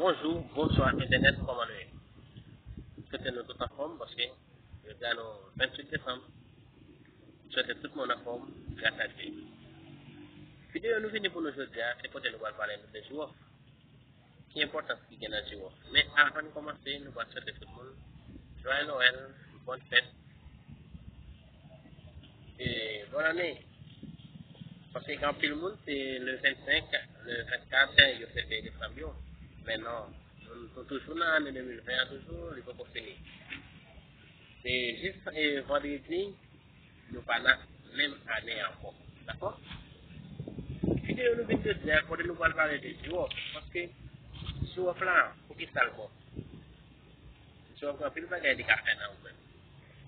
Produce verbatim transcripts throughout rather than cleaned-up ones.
Bonjou, bonswa entènèt, kòman nou ye? Swete nou tout anfòm paske jodi a nou venntuit desanm. Swete tout moun anfòm gras a Dye. Videyo nou vini pou nou jodi a, se kote nou pral pale nou de Ziwòf. Ki enpòtans ki gen nan Ziwòf? Men avan n kòmanse, nou pral swete tout moun jwaye Nwèl, bòn fèt, e bòn ane. Paske gen anpil moun, se le vennsenk, le vennkat, yo fete desanm yo. Men non, nou, nou toujou nan ane de mil ven an toujou, li poko fini. Se jis, e, vandredi, nou pa nan menm ane ankò. Dakò? Videyo nou vin jodi a, kote nou pral pale de Ziwòf. Paske Ziwòf la, poukisa l bon? Ziwòf gen anpil bagay li ka fè nan ou menm.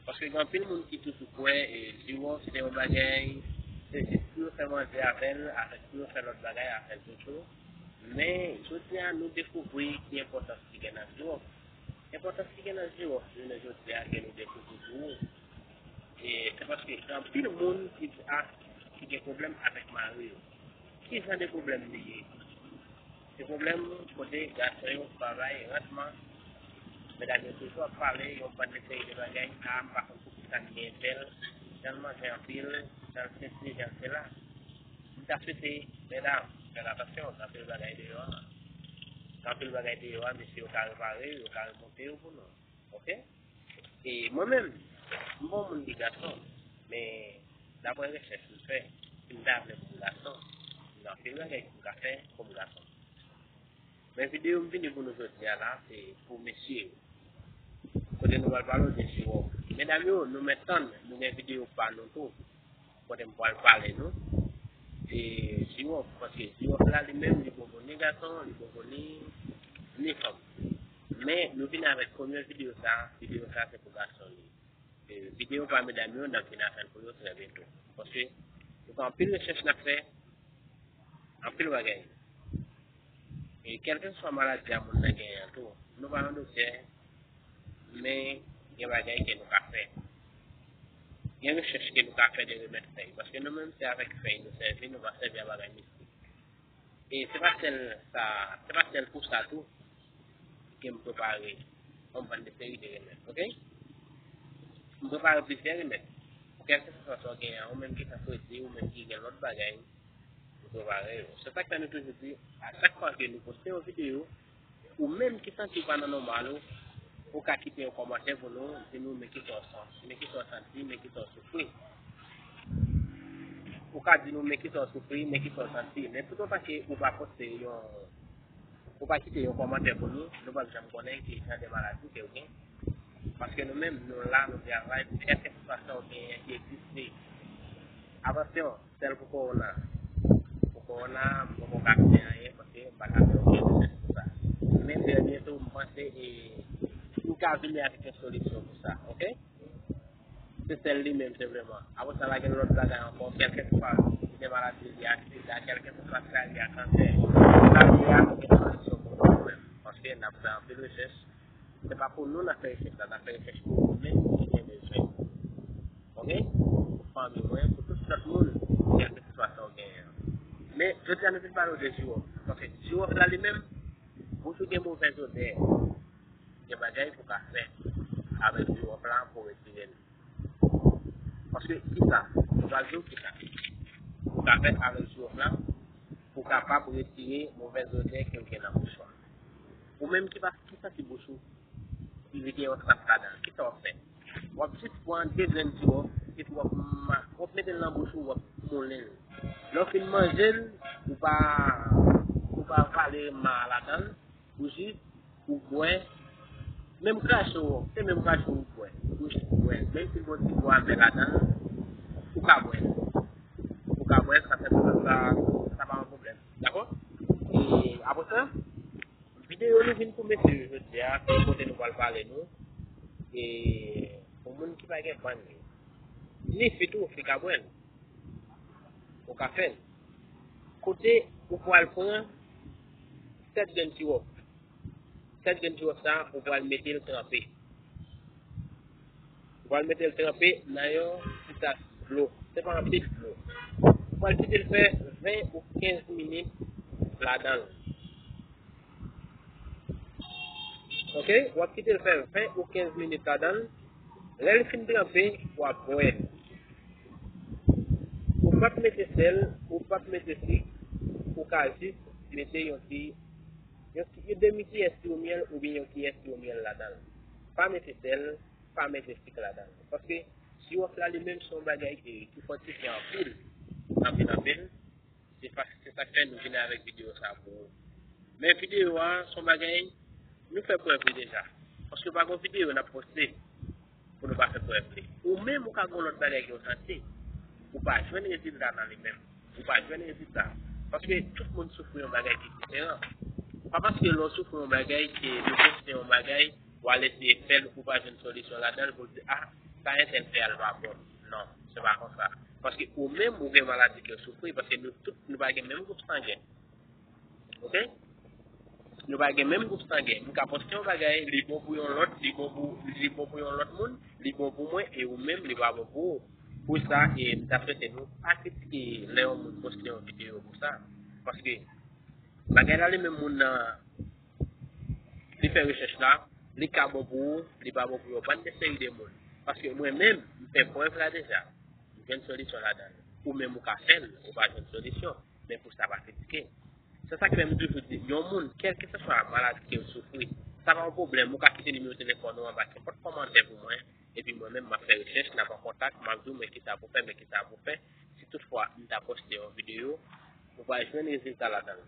Paske gen anpil moun ki toujou kwè, e, Ziwòf se yon bagay, se jis pou yo fè manje avè l, avèk pou yo fè lòt bagay avè l toujou. Men, jodi a, nou dekouvri ki enpòtans ki gen nan Ziwòf. Enpòtans ki gen nan Ziwòf, jounen jodi a, ke nou dekouvri pou ou. E se paske gen anpil moun ki di, a, ki gen pwoblèm avèk mari yo. Ki jan de pwoblèm li ye? Se pwoblèm kote gason yo pa bay randman. Medam yo toujou ap pale yon bann de seri de bagay, a, m pa konn poukisa m gen tèl, jan l manje anpil, jan l sesi, jan l sela. M ta swete, medam, fè atansyon, gen anpil bagay deyò a. Gen anpil bagay deyò a, mesye yo ka repare, yo ka remonte yo pou nou. Oke? E mwen menm, m pa yon moun ki gason, men daprè rechèch m fè, si m ta vle pou m gason, m gen anpil bagay pou m ka fè kòm gason. Men videyo m vini pou nou jodi a la, se pou mesye yo. Kote nou pral pale w de Ziwòf. Medam yo, nou mèt tann, nou gen videyo pa nou tou. Kote m pral pale nou de Ziwòf, paske Ziwòf la li menm, li poko ni gason, li poko ni, ni fanm. Men, nou vin avèk premye videyo sa, videyo sa se pou gason li. E, videyo pa medam yo, n ap vin avè l pou yo trè byento. Paske, nou gen anpil rechèch n ap fè, anpil bagay. E kèlkeswa maladi a moun nan genyen an tou, nou pa yon doktè, men gen bagay ke nou ka fè. Gen rechèch ke nou ka fè de remèd fèy, paske nou menm se avèk fèy nou sèvi, nou pa sèvi a bagay mistik. E se pa sèl sa, se pa sèl pou sa tou ke m prepare yon bann de seri de remèd, oke? M prepare plizyè remèd. Pou kèlkeswa sa w genyen an, ou menm ki san fredi, ou menm ki gen lòt bagay, m prepare yo. Se sa k fè nou toujou di, a chak fwa ke nou poste yon videyo, ou menm ki santi w pa nan nòmal ou, ou ka kite yon kòmantè pou nou, di nou men kisa w santi, men kisa w santi, men kisa w soufri. Ou ka di nou men kisa w soufri, men kisa w santi. Men toutotan ke ou pa poste yon, ou pa kite yon kòmantè pou nou, nou p ap janm konnen ki jan de maladi ke w gen. Paske nou menm, nou la, nou travay pou kèlkeswa sa w genyen ki egziste. Atansyon, sèl pou kowona. Pou kowona, m poko ka fè anyen paske m pa ka fè okenn rechèch pou sa. Men trè byento, m panse, e, m ka vini avèk yon solisyon pou sa, oke? Se sèl li menm, senpleman. Apre sa, la gen lòt bagay ankò, kèlkeswa, si se maladi, li a sida, kèlkeswa sa, li a kansè. Sa, li a, nou gen solisyon pou nou menm. Paske n ap fè anpil rechèch. Se pa pou nou n ap fè rechèch la, n ap fè rechèch pou ou menm ki gen bezwen. Oke? Pou fanmi mwen, pou tout lòt moun, kèlkeswa sa w genyen an. Men, jodi a, nou vin pale w de Ziwòf. Paske Ziwòf la, li menm, bouch ou gen movèz odè, gen bagay pou w ka fè avèk Ziwòf la pou w retire l. Paske kisa? Nou pral di w kisa ou ka fè avèk Ziwòf la pou w kapab retire movèz odè ke w gen nan bouch ou a. Ou menm ki pa, ki santi bouch ou, li gen yon tras ladan l, kisa w ap fè? W ap jis pran de grenn Ziwòf, epi w ap ma-, w ap mete l nan bouch ou, w ap moulen l. Lè w fin manje l, ou pa, ou pa vale ma a ladan l, ou jis, ou bwè, menm krache w, se menm krache w ou bwè, ou jis bwè l. Menm si l gen yon ti gou amè ladan l, ou ka bwè l. Ou ka bwè l, sa fè sa, sa, sa pa yon pwoblèm. Dakò? E apre sa, videyo nou vin pou mesye yo jodi a, se kote nou pral pale nou. E pou moun ki pa gen bann yo. Ni fi tou, fi ka bwè l. Ou ka fè l. Kote ou pral pran sèt grenn Ziwòf. Sèt grenn Ziwòf sa, ou pral mete l tranpe. Ou pral mete l tranpe nan yon ti tas dlo. Se pa anpil dlo. Ou pral kite l fè ven ou kenz minit ladan l. Ok, w ap kite l fè ven ou kenz minit ladan l. Lè l fin tranpe, w ap bwè l. Ou p ap mete sèl, ou p ap mete sik, ou ka jis mete yon ti, yon ti, yon demi kiyè siwo myèl oubyen yon kiyè siwo myèl ladan l. Pa mete sèl, pa mete sik ladan l. Paske siwòf la li menm se yon bagay ki, ki fòtifye anpil, anpil, anpil. Se pa, se sa k fè nou vini avèk videyo sa pou ou. Men videyo a, se yon bagay, nou fè prèv li deja. Paske pa gen videyo n ap poste pou nou pa fè prèv li. Ou menm, ou ka gen lòt bagay ke w santi. Ou pa jwenn rezilta nan li menm. Ou pa jwenn rezilta. Paske tout moun soufri yon bagay ki diferan. Pa paske lè w soufri yon bagay ke nou poste yon bagay, w al eseye fè l, ou pa jwenn solisyon ladan l, pou w di, ah, sa entèl fè a l pa bon. Non, se pa konsa. Paske ou menm, ou gen maladi ke w soufri, paske nou tout, nou pa gen menm gwoup sangen. Ok? Nou pa gen menm gwoup sangen. M ka poste yon bagay, li bon pou yon lòt, li bon pou, li bon pou yon lòt moun, li bon pou mwen, e ou menm, li pa bon pou ou. Pou sa, e m ta swete nou pa kritike lè yon moun poste yon videyo pou sa. Paske bagay la li menm moun nan, li fè rechèch la, li ka bon pou ou, li pa bon pou yon bann de seri de moun. Paske mwen menm, m fè prèv la deja. M jwenn solisyon ladan l. Ou menm ou ka fè l, ou pa jwenn solisyon. Men pou sa pa kritike. Se sa k fè m toujou di, yon moun, kèlkeswa maladi ke l soufri, sa pa yon pwoblèm, ou ka kite nimewo telefòn ou anba kenpòt kòmantè pou mwen, epi mwen menm, m ap fè rechèch, n ap an kontak, m ap di w men kisa pou fè, men kisa pou fè. Si toutfwa m ta poste yon videyo, ou pa jwenn rezilta ladan l.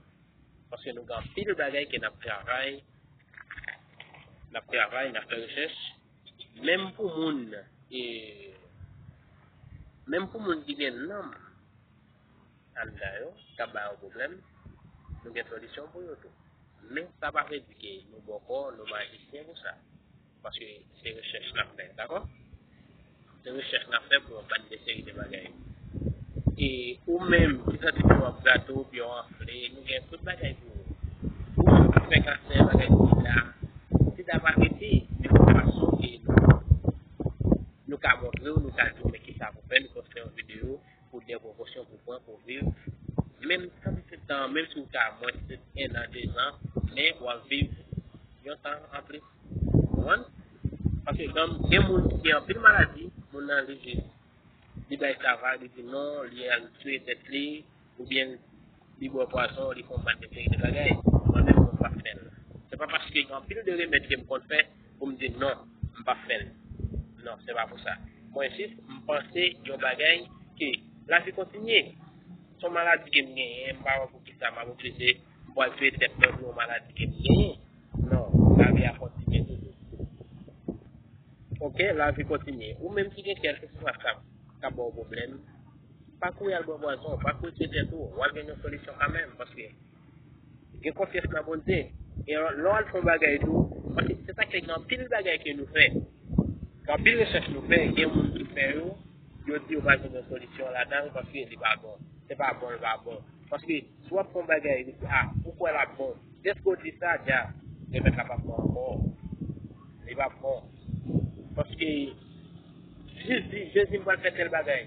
Paske nou gen anpil bagay ke n ap travay, n ap travay, n ap fè rechèch. Menm pou moun, e, menm pou moun ki gen nanm anndan yo, k ap ba yo pwoblèm, nou gen solisyon pou yo tou. Men sa pa vle di ke nou bòkò, nou majisyen pou sa. Paske se rechèch n ap fè, dakò? Se rechèch n ap fè pou yon bann de seri de bagay. E ou menm ki santi pye w ap grate w, pye w anfle, nou gen tout bagay pou ou. Ou menm ki fè kansè, bagay sida, sida pa rete, men yon fason ke nou, nou ka montre w, nou ka di w men kisa pou fè, nou poste yon videyo pou de prekosyon pou pran pou viv. Menm san tout tan, menm si w ka mwens de en an, de zan, men w ap viv yon tan anplis. Ou konprann? Paske gen, gen moun ki gen anpil maladi, moun nan li jis, li bay sa vag, li di non, li al tiye tèt li, oubyen li bwè pwazon, li fè yon bann de seri de bagay. Mwen menm, mwen p ap fè l. Se pa paske gen anpil de remèd ke m konn fè pou m di non, m p ap fè l. Non, se pa pou sa. Mwen jis, m panse yon bagay ke lavi kontinye. Se yon maladi ke m genyen, m pa wè poukisa m ap oblije, m pral tiye tèt mwen pou yon maladi ke m genyen. Non, lavi a kontinye toujou. Ok, lavi kontinye. Ou menm ki gen kèlkeswa sa k ap ba w pwoblèm, pa kouri al bwè pwazon, pa kouri tiye tèt ou, w ap jwenn yon solisyon kanmenm, paske gen konfyans nan Bondye. E lè w al fè yon bagay tou, paske se sa k fè gen anpil bagay ke nou fè, gen anpil rechèch nou fè, gen moun ki fè yo, yo di yo pa jwenn yon solisyon ladan l paske li pa bon. Se pa bon, li pa bon. Paske si w ap fè yon bagay, li di, ah, ou kwè l ap bon. Dèske w di sa, dja, remèd la p ap bon ankò. Li p ap bon. Paske Jezi, Jezi, m pral fè tèl bagay.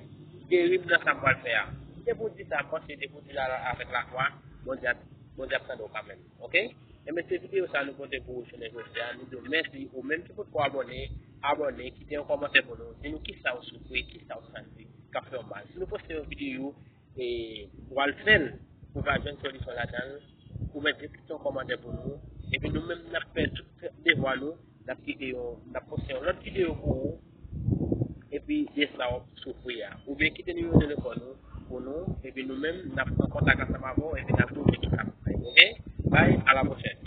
Geri m nan sa m pral fè a. Depi w di sa, m panse depi w di la avèk lafwa, Bondye ap, Bondye ap tande w kanmenm. Ok? Enben, se videyo sa nou pote pou ou jounen jodi a. Nou di w mèsi. Ou menm ki potko abòne, abòne, kite yon kòmantè pou nou. Di nou kisa w soufri, kisa w santi k ap fè w mal. Si nou poste yon videyo, e, w al fè l, ou va jwenn solisyon ladan l, ou mèt ekri yon kòmantè pou nou. Epi nou menm, n ap fè tout devwa nou, n ap kite yon, n ap poste yon lòt videyo pou ou, epi de sa w ap soufri a. Oubyen kite nimewo telefòn ou pou nou, epi nou menm, n ap pran kontak ansanm avè w, epi n ap di w men kisa pou fè. Ok? Bye, a la pwochèn.